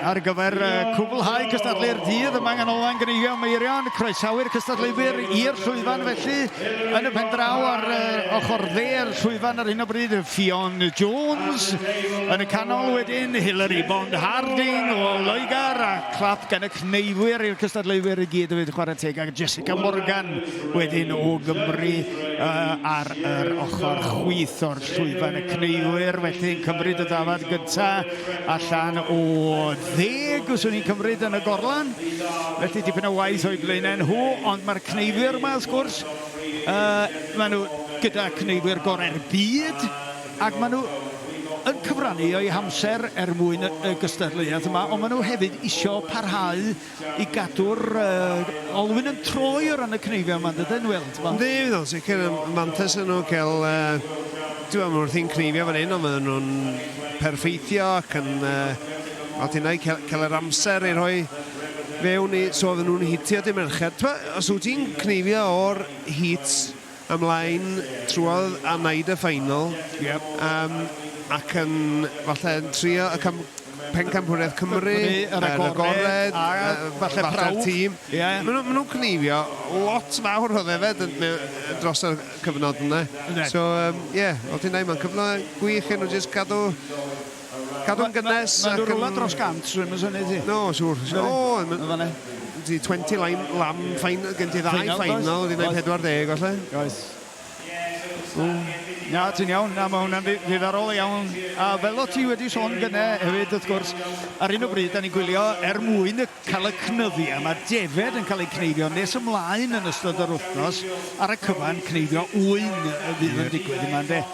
ar gyfer cwblhau cystadlu'r dydd yma yng Nghanolfan Gneifio Meirion. Croesawu'r cystadleuwyr i'r llwyfan felly yn y pen draw ar ochr dde'r llwyfan ar hyn o bryd Ffion Jones yn y canol wedyn Hilary Bond Harding o Loegr a clap gan y cneifwyr i'r cystadleuwyr i gyd hefyd chwarae teg a Jessica Morgan wedyn o Gymru ar yr ochr chwith o'r llwyfan y cneifwyr felly yn cymryd y ddafad gyntaf allan o ddeg, fyswn i'n cymryd yn y gorlan. Felly dipyn o waith o'u blaenau nhw, ond mae'r cneifwyr yma wrth gwrs, uh, maen nhw gyda cneifwyr gorau'r byd, ac maen nhw yn cyfrannu o'u hamser er mwyn y gystadleuaeth yma, ond maen nhw hefyd isio parhau i gadw'r uh, olwyn yn troi o ran y cneifio yma, dydyn, Wil? Yndi, fydd o'n sicr yn mantais yn nhw cael... Uh, Dwi'n meddwl, wrth i'n cneifio fan hyn, ond maen nhw'n perffeithio ac yn... Uh, fel ti'n dweud, cael, cael yr amser i rhoi fewn i... So oedden nhw'n hitio dim merched. Os wyt ti'n cneifio o'r heats ymlaen trwodd a wneud y final, yep. ac yn falle yn trio y cam, Pencampwriaeth Cymru, yr agored, a falle prawf. tîm. Yeah. Maen nhw'n nhw cneifio lot fawr o ddefed dros y cyfnod yna. So, ie, yeah, fel ti'n dweud, mae'n cyfle gwych i nhw jyst cadw cadw'n gynnes. Mae'n nhw rhywle dros gant, rwy'n mynd syni ti. No, siŵr. O, ti 20 line lamb final, gen ti ddau final, wedi gwneud 40 falle. Oes. Na, ti'n iawn. Na, mae hwnna'n ddiddorol iawn. A fel o ti wedi sôn gynne hefyd, wrth gwrs, ar hyn o bryd, da ni'n gwylio er mwyn y cael y cnyddiau. Mae defaid yn cael eu cneifio nes ymlaen yn ystod yr wythnos. Ar y cyfan, cneifio ŵyn fydd yn digwydd yma, yndê?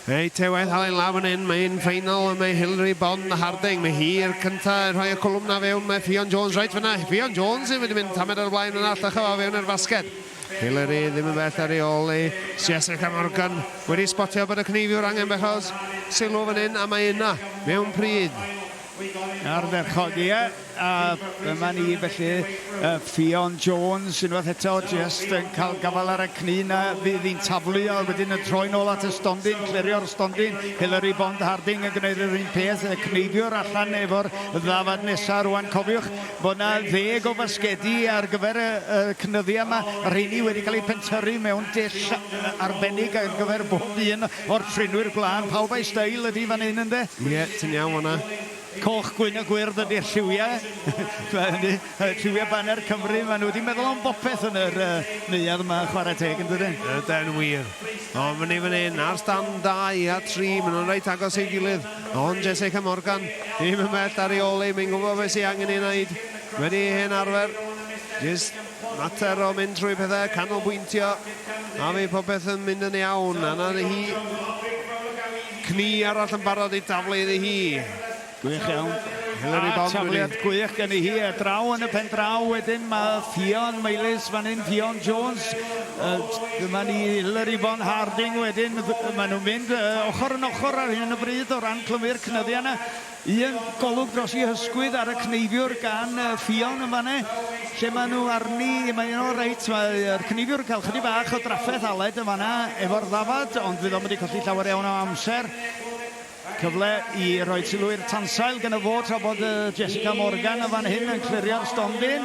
Reit, te waith halen lawr fan hyn, mae'n ffeinal, mae Hilary Bond Harding, mae hi i'r cynta yn rhoi y cwlwm na fewn, mae Ffion Jones reit fyna, Ffion Jones sy'n wedi mynd tamed ar y blaen yna, llycha fo fewn i'r fasged. Hilary ddim yn bell ar ei ôl ei Jessica Morgan wedi spotio bod y cneifiwr angen bach o sylw fan hyn a mae yna mewn pryd. Ardderchog, ie. A dyma ni felly, Ffion Jones unwaith eto jyst yn cael gafael ar y cnu 'na, fydd hi'n taflu a wedyn yn troi nôl at y stondin, clirio'r stondin. Hilary Bond Harding yn gwneud yr un peth, y cneifiwr allan efo'r ddafad nesa rwan. Cofiwch fod 'na ddeg o fasgedi ar gyfer y, y cnyddiau yma, y rheini wedi cael eu pentyrru mewn dull arbennig ar gyfer bob un o'r trinwyr gwlân. Pawb a'i steil ydy fan hyn ynde? Ie, ti'n iawn fan'na. Coch, gwyn a gwyrdd ydy'r lliwiau. Lliwiau baner Cymru. Maen nhw wedi meddwl am bopeth yn yr neuadd yma, chwarae teg, yn dydyn? Yden wir. Ond fyny fan hyn, ar stand 2 a 3, maen nhw'n reit agos i'w gilydd. Ond Jessica Morgan, ddim yn bell ar ei ôl ei, mae'n gwybod beth sy'n angen ei wneud. Wedi hen arfer, jyst mater o mynd trwy pethau, canolbwyntio, a fydd popeth yn mynd yn iawn. A na hi Cni arall yn barod i daflu iddi hi. Gwych iawn. Hilary A Bond wedi... tafliad gwych gen i hi. A draw yn y pen draw wedyn mae Ffion Meilis fan hyn, Ffion Jones. Dyma ni Hilary Bond Harding wedyn. Maen nhw'n mynd ochr yn ochr ar hyn o bryd o ran clymu'r cnyddiau yna. Un golwg dros ei hysgwydd ar y cneifiwr gan Ffion yn fan'na, lle maen nhw arni, mae o reit, mae'r cneifiwr yn cael chydig bach o drafferth Aled yn fan'na efo'r ddafad, ond fydd o'm wedi colli llawer iawn o amser. Cyfle i roi sylw i'r tansail gyda fo tra bod Jessica Morgan yn fan hyn yn clirio'r stondin.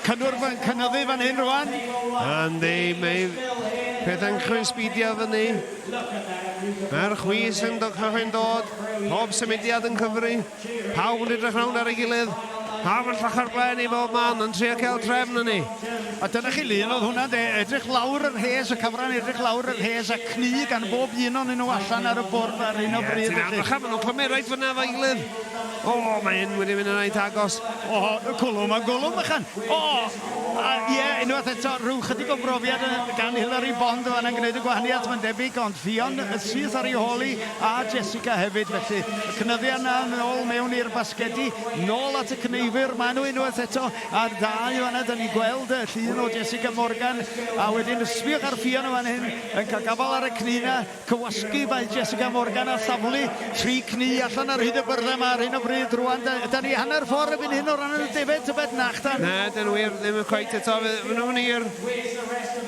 Cynnwrf yn cynyddu fan hyn rwan. Yndi, mae pethau'n chwysbidio fyny. Mae'r chwys yn cychwyn dod, pob symudiad yn cyfri, pawb yn edrych rownd ar ei gilydd, pawb yn llachu'r glen i bob man yn trio cael trefn yn ni. A dyna chi lun oedd hwnna de, edrych lawr yr rhes, y cyfran edrych lawr yr rhes a cnu gan bob un ohonyn nhw allan ar y bwrdd ar hyn o bryd. Ie, ti'n edrych maen nhw'n clymu reit fyna efo'i gilydd. O, mae hyn wedi mynd yn reit agos. O, cwlwm a gwlwm bychan. O! A ie, unwaith eto, rhyw chydig o brofiad gan Hilary Bond yn fanna'n gwneud y gwahaniaeth, mae'n debyg, ond Ffion yn syth ar ei hôl hi, a Jessica hefyd, felly y cynyddiad 'na nôl mewn i'r basgedi, nôl at y cneifwyr. cneifwyr, maen nhw unwaith eto ar ddau fanna, da ni'n gweld y llun o Jessica Morgan, a wedyn sbiwch ar Ffion yn fan hyn, yn cael gafael ar y cnu 'na, cywasgu mae Jessica Morgan a thaflu tri cnu allan ar hyd y byrddau yma ar hyn o bryd rwan. Da, da ni hanner ffordd erbyn hyn o ran y defaid, tybed nach dan? Na, dyn wir, ddim yn cweit eto. Fy nhw'n hir.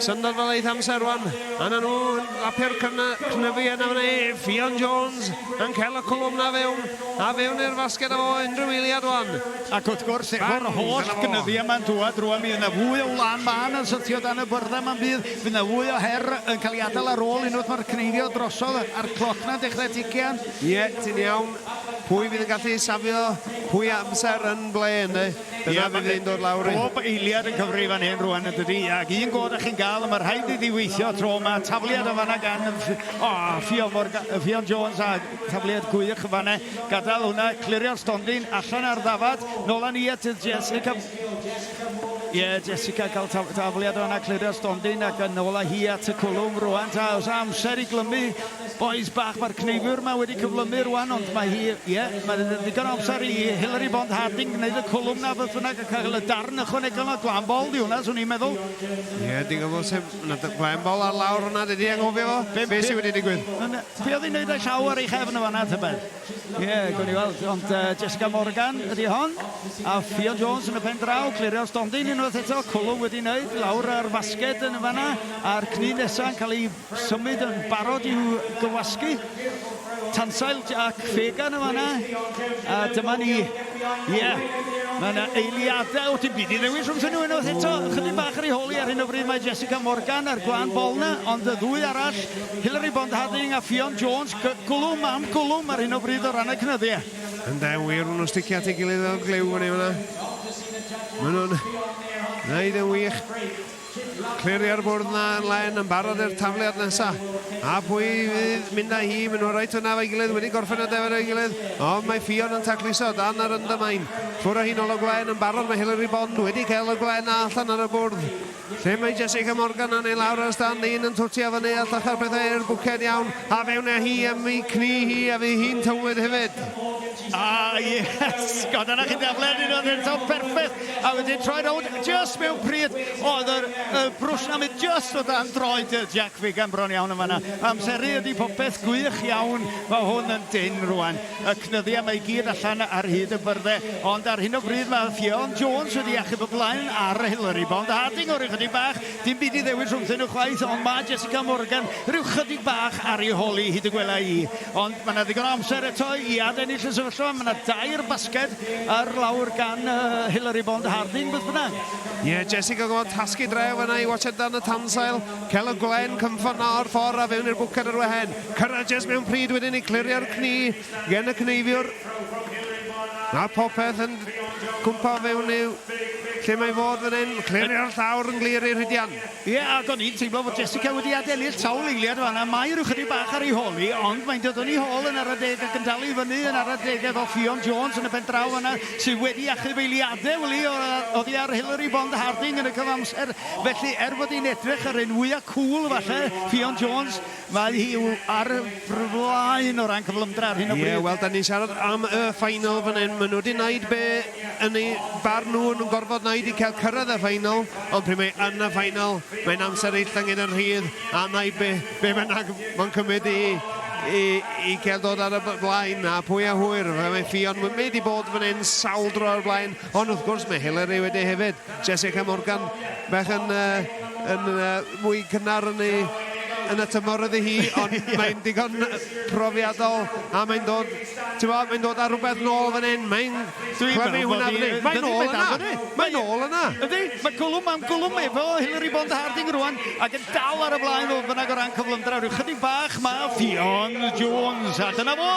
Syndod fel eith amser rwan. A na nhw yn lapio'r cnyfu yna fyna e. Ffion Jones yn cael y cwlwm na fewn. A fewn i'r fasged â fo unrhyw eiliad rwan. Ac wrth gwrs, efo'r holl gynyddu yma'n dŵad rŵan, mi fydd 'na fwy o wlân mân yn syrthio dan y byrddau 'ma'n bydd, fydd 'na fwy o her yn cael ei adael ar ôl unwaith mae'r cneifio drosodd a'r cloc 'na'n dechrau tician. Ie, ti'n iawn. Pwy fydd yn gallu safio pwy amser yn ble, ynde? Dyna fydd hi'n dod lawr i. Bob eiliad yn cyfri fan hyn rwan yn dydi? Ac un go da chi'n gael, a mae rhaid iddi weithio tro yma. Tafliad yn fanna gan o, Ffion, Morgan, Ffion Jones a tafliad gwych yn fanna. Gadael hwnna, clirio'r stondin, allan ar ddafad. Nôl â ni at Jessica. Ie, yeah, Jessica cael tafliad o'na, clirio'r stondin ac yn ôl â hi at y cwlwm rwan. Ta, os amser i glymu, boys bach, mae'r cneifiwr yma wedi cyflymu rwan, ond mae hi, ie, yeah, mae ddigon o amser i Hilary Bond Harding gwneud y cwlwm na beth bynnag a cael y darn ychwanegol na glan bol di hwnna, swn i'n meddwl. Ie, yeah, digon o sef, glan bol ar lawr hwnna, dydy anghofio fo. Be, be sydd wedi digwydd? Be oedd hi'n neud â'i llaw ar ei chefn yn fan'na, tybed? Ie, yeah, gwn i weld. Ond Jessica Morgan ydy hon, a Ffion Jones yn y pen draw, clirio'r stondin unwaith eto, cwlwm wedi wneud, lawr ar fasged yn y fan'na, a'r cnu nesaf yn cael ei symud yn barod i'w gywasgu. Tansail Jack Fagan yn fan'na, a dyma ni. Ie, yeah. Mae yna eiliadau, o, dim byd i ddewis rhwngthyn nhw unwaith eto. Chydig bach ar ei holi ar hyn o bryd mae Jessica Morgan a'r glan bol na, ond y ddwy arall, Hilary Bond Harding a Ffion Jones, gwlwm am gwlwm ar hyn o bryd o ran y cnyddiau. Ynde, wir, maen nhw'n sticio at ei gilydd fel glyw fyny fyna. Maen nhw'n gwneud yn wych. Clirio'r bwrdd na yn len yn barod i'r tafliad nesa. A pwy fydd mynd â hi? Maen nhw reit fyna efo'i gilydd, wedi gorffen y defed o'i gilydd. Ond mae Ffion yn tacluso dan yr undermine. Ffwrdd â hi nôl o gwlen yn barod mae Hilary Bond wedi cael y gwlen allan ar y bwrdd. Lle mae Jessica Morgan yn ei lawr ar y stand, un yn twtio fyny a llachar pethau i'r bwced iawn, a fewn â hi am ei cnu hi a fydd hi'n tywyd hefyd. Ah, yes! God, yna chi daflen un o'r eto, perffaith! A wedyn troi rownd, just mewn pryd, oedd yr y brwsh na mynd just o dan droed Jack Fagan bron iawn yn fanna. Amseru ydi popeth gwych iawn, mae hwn yn dyn rwan. Y cnyddiau mae i gyd allan ar hyd y byrddau, ond ar hyn o bryd mae Ffion Jones wedi achub y blaen ar Hilary Bond Harding o ryw chydig bach, dim byd i ddewis rhwngthyn nhw chwaith, ond mae Jessica Morgan rhyw chydig bach ar ei holi hyd y gwela i. Ond mae yna ddigon o amser eto i adennill y sefyllfa, mae yna dair basged ar lawr gan Hilary Bond Harding beth bynnag. Ie, yeah, Jessica gwybod tasgu dref yna i watchad dan y tansail. Cael y gwlen cymffon na o'r ffordd a fewn i'r bwced yr wehen. Cyrraedd mewn pryd wedyn i clirio'r cni gen y cneifiwr. Mae popeth yn cwmpa fewn i'w lle mae fod fan hyn. Clirio'r llawr yn glir i'r Rhydian. Ie, yeah, ac o'n i'n teimlo fod Jessica wedi adennill sawl eiliad fan'na. Mae rhyw chydig bach ar ei hôl hi, ond mae'n dod yn ei hôl yn ara deg ac yn dal i fyny yn ara deg efo Ffion Jones yn y pen draw fan'na, sydd wedi achub eiliadau, wli, oddi ar Hilary Bond Harding yn y cyfamser. Felly, er fod hi'n edrych yr un fwya cŵl falle, Ffion Jones, Mae hi ar flaen o ran cyflymdra ar hyn o bryd. Ie, wel, da ni'n siarad am y final fan hyn. Maen nhw wedi wneud be yn eu barn nhw yn gorfod wneud i cael cyrraedd y final, ond pryd mae yn y final, mae'n amser i llyngydd yn rhydd a wneud be, be bynnag mae'n cymryd i, i, i cael dod ar y blaen, a pwy a hwyr. Mae Ffion wedi bod fan hyn sawl dro o'r blaen, ond wrth gwrs mae Hilary wedi hefyd. Jessica Morgan, bach yn, uh, yn uh, mwy cynnar yn ei yn y tymor iddi hi, ond yeah. mae'n digon profiadol a mae'n dod, ti'n bod, mae'n dod â rhywbeth nôl fan hyn, mae'n clymu hwnna fan hyn. Mae'n nôl yna, mae'n nôl yna. Ydy, mae gwlwm am gwlwm efo Hilary Bond Harding rwan ac yn dal ar y blaen o bynnag o ran cyflymdra. Rhyw chydig bach mae Ffion Jones a dyna fo,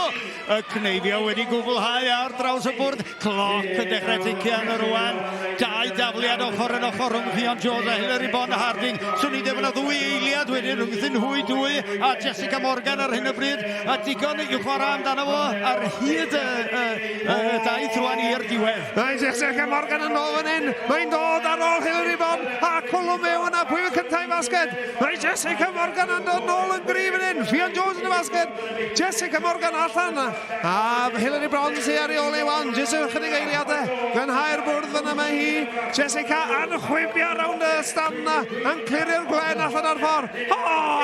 y cneifio wedi gwblhau ar draws y bwrdd. Cloc yn dechrau tician rwan. Dau dafliad ochr yn ochr rhwng Ffion Jones a Hilary Bond Harding. Swn i'n dweud bod yna ddwy eiliad wedyn rhwngthyn nhw. hwy dwy a Jessica Morgan ar hyn o bryd, a digon i'w chwarae amdano fo ar hyd y, y, y, y daith rwan i'r diwedd. Mae Jessica Morgan yn ôl fan hyn. Mae'n dod ar ôl Hilary Bond a cwlwm mewn yna. Pwy yw'r cyntaf i fasged? Mae Jessica Morgan yn dod nôl yn gryf fan hyn. Ffion Jones yn y fasged. Jessica Morgan allan. A Hilary Bond sydd ar ei ôl ei wan. Jyst ychydig eiliadau. Glanhau'r bwrdd yna mae hi. Jessica yn chwifio rownd y stand yna. Yn clirio'r gwlen allan o'r ffordd. O,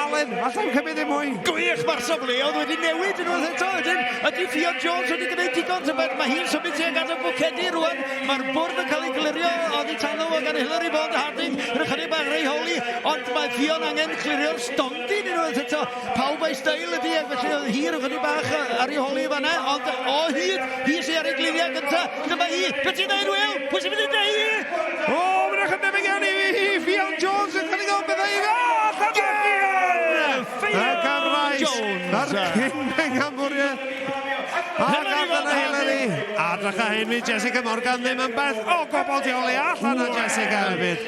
Alun, allai'm cymryd ddim mwy. Gwych, mae'r safleoedd wedi newid unwaith eto. Ydyn, ydy Ffion Jones wedi gwneud digon tybed? Mae hi'n symud tuag at y bwcedi rwan. Mae'r bwrdd yn cael ei glirio oddi tano fo gan Hilary Bond Harding yn ychydig bach rei holi, ond mae Ffion angen clirio'r stondin unwaith eto. Pawb a'i steil ydy, ac felly oedd hi ychydig bach ar ei holi fanna, ond o hyd, hi sydd ar ei gliriau gyntaf. Dyma hi. Beth ti'n dweud, Will? Pwy sy'n mynd i dweud hi? O, mae'n edrych yn debyg iawn i fi, Ffion Jones yn cynnig o bethau i fi. O, allan o Ffion! Ffion Jones! A'r cyn pencampwriaeth. Ac allan o Hilary. A drych a hyn, fydd Jessica Morgan ddim yn bell o gwbl tu ôl i allan o Jessica hefyd.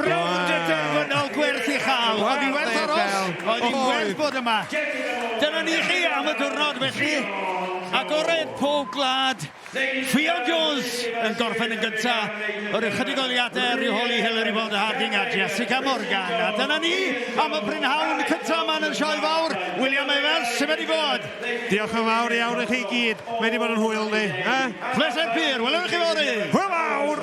Rownd y derfynol gwerth i chael. Oedd hi werth aros, oedd hi werth bod yma. Dyna ni chi am y diwrnod felly. Agored pob gwlad. Ffion Jones yn gorffen yn gyntaf. Yr ychydig eiliadau ar ei hôl i Hilary Bond Harding a Jessica Morgan. A dyna ni am y prynhawn cyntaf yma yn y sioe fawr. William Evans, sut mae 'di bod? Diolch yn fawr iawn i chi gyd. Mae wedi bod yn hwyl ni. Eh? Pleser pur. Welwn chi fory. Hwyl fawr!